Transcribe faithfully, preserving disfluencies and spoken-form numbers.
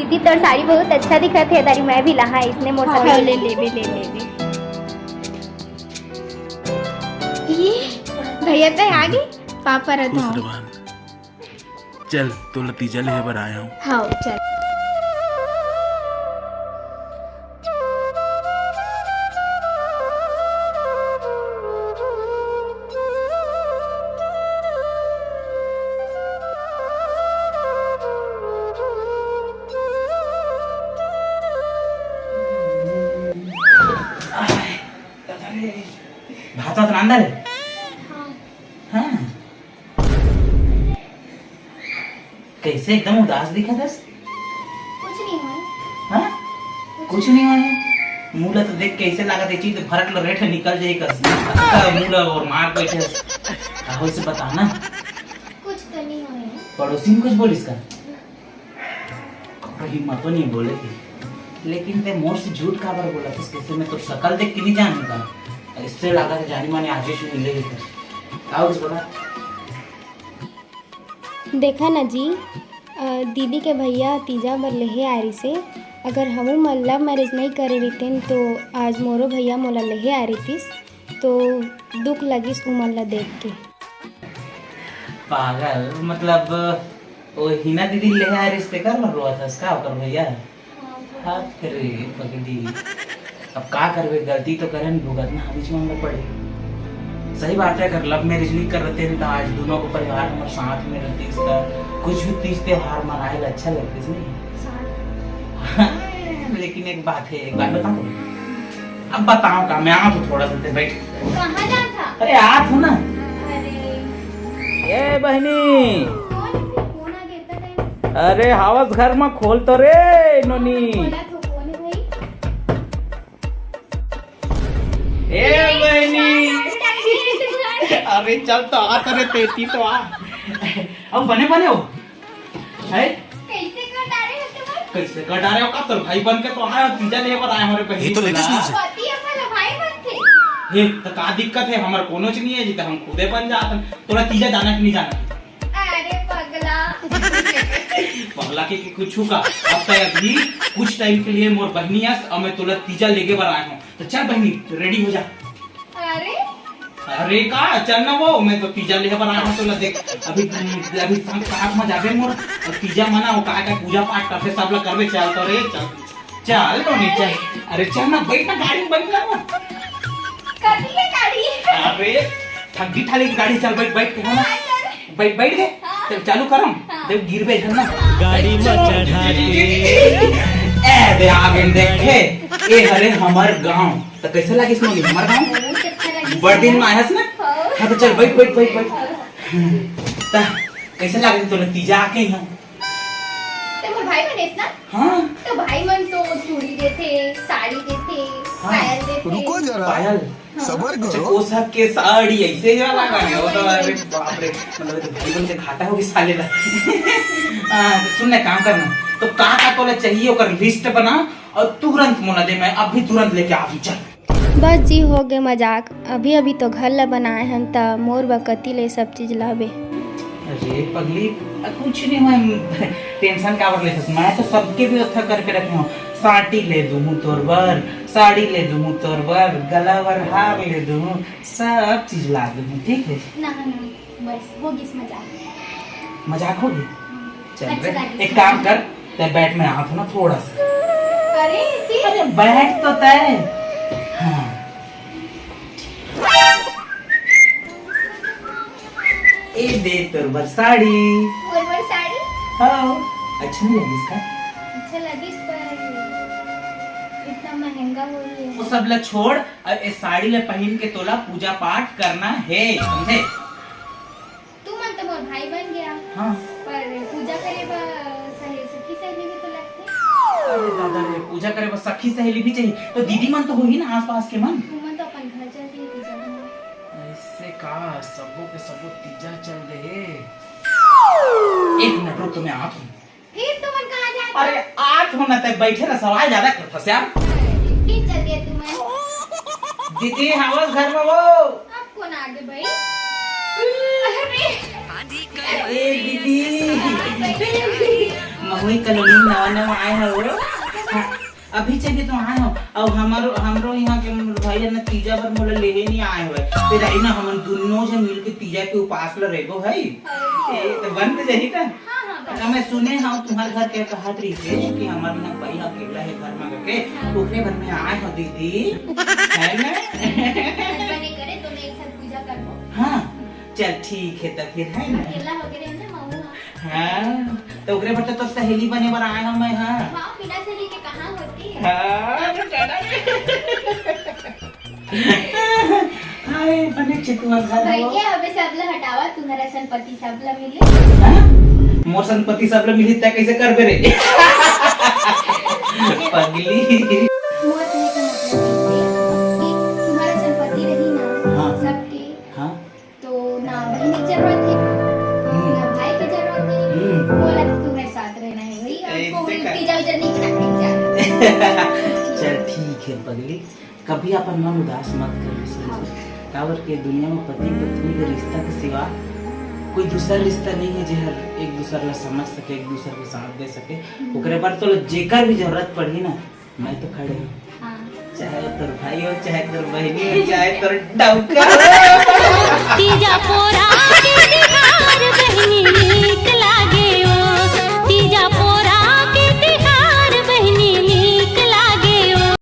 दीदी, तोर साड़ी बहुत अच्छा दिखत हे दारी, मैं भी लहा इसने मोर हाँ, साड़ी। ले लेबे, ले लेबे। ये भैया तो आ गए, पापा रहता खुश हूँ। रह बहन। चल, तोला तीजा लेहे बर आए हूँ। हाँ, चल। भात वात रांधा रे? हाँ। कैसे एकदम उदास दिखत हस? कुछ नहीं हुआ। हाँ? कुछ नहीं हुआ है। मुँह ला तो देख कैसे लागत है, चीज भरत ला रेठ निकल जाए कस। मुँह ला और मार बैठे हस। का होइस बता ना। कुछ तो नहीं हुआ है। पड़ोसी में कुछ बोलिस का? कखरो हिम्मतो नहीं बोले के। लेकिन ते मोर से झूठ काबर बोलत हस? कैसे मैं तोर शकल देख के नहीं जानूं का? इससे लागत है जानी मानी आज ही से मिले ही कर। का होइस बता? देखा ना जी, अ, दीदी के भैया तीजा बर लेहे आए रिसे। अगर हमू मन love marriage नहीं करे रहितेन तो आज मोरो भैया मोला लेहे आए रहितिस। तो दुख लगिस उमन ला देख के। पागल, मतलब वो हिना दीदी लेहे आए रिस तेकर बर रोवत हस का ओकर भैया? हाँ, रे पगली, अब का करबे, गलती तो करे न, भुगतना हमीच मन ला पड़े। सही बात है, अगर love marriage नहीं कर रहते हैं तो आज दोनों को परिवार हमारे साथ में रहती, इसका कुछ भी तीज त्योहार मनाए ला अच्छा लगता, नहीं? हाँ, लेकिन एक बात है, एक बात बताऊं? अब बताओ का, मैं आ तो थोड़ा सा, बैठ। कहाँ जात था? अरे आ तो ना। अरे ए बहनी, कौन है? फोन आ गया इतना टाइम। अरे हावस घर में खोल तो रे नोनी। बोला तो कौन है भाई? ए बहनी। अरे चल तो आ, अरे तेती तो आ। अब बने बने हो। है? कैसे कर डारे हो तुम? कैसे कर डारे हो का? तोर भाई बन के तो आए हो, तीजा लेहे बर आए हो रे बहनी ये तो बोला। Latest news है। पति अपना भाई बनते। हे, तो का दिक्कत है? हमर कोनो च नहीं है जी, तो हम खुदे बन जात हन। तोला तीजा जाना कि नहीं जाना? अरे पगला। पगला के, के कुछ का? अब तो अभी कुछ टाइम के लिए मोर बहनी अस, और मैं तोला तीजा लेगे बर आए हूँ। तो चल बहनी, ready हो जा। अरे अरे का, चल ना वो, मैं तो तीजा लेहे बर आया हूँ, तो ला देख, अभी, अभी संत कहात में जाबे मोर, और तीजा मना, वो का, का पूजा पाठ करते, सब ला करबे, चल तो रे, चल, चल तो नहीं, चल। अरे चल ना, बैठ ना, गाड़ी में बैठ ना। कथी के गाड़ी? अरे, ठग्गी ठाली की गाड़ी, चल बैठ, बैठ, है ना? हाँ, चल। बैठ, बैठ गए? हाँ। चल, चालू करम। हाँ। देख, गिरबे, है ना? गाड़ी में चढ़ा के। ए, बे, आ गए, देखे। ए, हरे, हमर गाँव। तो कैसे लागिस नोनी हमर गाँव? बहुत अच्छा लगिस। बड़ दिन में आयस ना? हाँ। हाँ, तो चल, बैठ, बैठ, बैठ, बैठ। हाँ। ता, कैसे लागे तोला तीजा आके यहाँ? ते मोर भाई बनेस ना? हाँ। तो भाई मन तो चूड़ी देथे, साड़ी देथे, हाँ। पायल देथे। रुको जरा। पायल। हाँ। सबर अच्छा, करो। कोसा के साड़ी ऐसे वाला गाने हो तो, अरे बाप रे, मतलब तो भाई बन के घाटा होगी साले ला। हाँ, तो सुन ना, काम करना, तो का का तोला चाहिए ओकर list बना, और तुरंत मोला दे, मैं अभी तुरंत लेके आ रही, चल। बस जी, हो गे मजाक। अभी अभी तो घर ला बनाए हन, त मोर बर कति ले सब चीज लाबे। अरे पगली, अ, कुछ नहीं हुआ, tension काबर लेथस? मैं तो सबके व्यवस्था करके रखे हूँ। साटी ले दूँ तोर बर, साड़ी ले दूँ तोर बर, गला बर हार ले दूँ, सब चीज ला दूँ, ठीक है? ना, ना, बस, हो गिस मजाक। मजाक हो गई? हम्म। चल अच्छा रे, लगिस। एक काम कर, ते बैठ, मैं आत हूँ ना थोड़ा सा। अरे, फिर? अरे, बैठ तो तय। हाँ। ए दे तोर बर साड़ी। मोर बर साड़ी? हाँ। अच्छा नहीं लगिस का? अच्छा लगिस, पर इतना महंगा हो रही है। वो सब ला छोड़, अब ए साड़ी ला पहिन के तोला पूजा पाठ करना है, समझे? तू मन तो मोर भाई बन गया। हाँ। पर पूजा करे बर सहे-, सखी सहेली भी तो लगथे। अरे दादा रे, पूजा करे बर सखी सहेली भी चाहिए। तो दीदी मन तो होही ना आसपास के मन? तुमन तो अपन घर चल दिए तीजा बना। ऐसे का, सबो के सबो तीजा चल रहे। एक मिनट रुक, तो मैं आत हूँ। फिर तुमन कहाँ जात हो? अरे, आत हूँ ना, ते बैठे ना, सवाल ज्यादा करथस यार। फिर चल दिए तुमन। दीदी, हावस घर में वो। अब कौन आगे भाई? अरे। ए दीदी। वही कॉलोनी में नवा नवा आए हव। हाँ, अभी चली तो आए हव। अउ हमरो हमरो यहाँ के भाई ना तीजा बर मोला लेहे नहीं आए हवय। फिर आई ना हमन दुनों झन मिल के तीजा के उपास ल रेगो है। ए, तो बन तो जाही ना। हाँ, हाँ, बन। तो मैं सुने हव तुम्हारे घर के कहत रही थे कि हमारे यहाँ भाई अकेला है घर में करके, ओकरे बर मैं आए हव दीदी, है ना? बने करे तो मैं एक साथ पूजा करबो। हाँ, चल ठीक है तो फिर, है ना? अकेला हो गए ना मऊ। हाँ, तो ओकरे बर तो तोर सहेली बने बर आए हव मैं, हाँ। हाँ, बिना सहेली के कहाँ होती? हाँ, तो कहना। हाय, बने चितुआ घर हो। भैया, अबे सब ला हटावा, तुम्हारा संपत्ति सब ला मिले। हाँ? मोर संपत्ति सब ला मिली, तै कैसे करबे रे? पगली। मोर कहे का मतलब ये है कि तुम्हारा संपत्ति रही ना, हाँ। सबके, हाँ। तो ना बहन की जरूरत है, हम्म। ना भाई की जरूरत है, हम्म। मोला तो तुम्हारे साथ रहना है भाई, हमको ऐसे कर। उल्टी जाओ, इधर नहीं खाना है, जा। चल ठीक है पगली, कभी अपन मन उदास मत कर, समझे? हाँ। काबर के दुनिया में पति पत्नी के रिश्ता के सिवा कोई दूसर रिश्ता नहीं है, जे हर एक दूसर ला समझ सके, एक दूसर के साथ दे सके। हम्म। ओकरे बर तो जेकर भी जरूरत पड़ही ना, मैं तो खड़े हूँ। हाँ। चाहे तोर भाई हो, चाहे तोर बहनी हो, चाहे तोर डौका हो। तीजा पोरा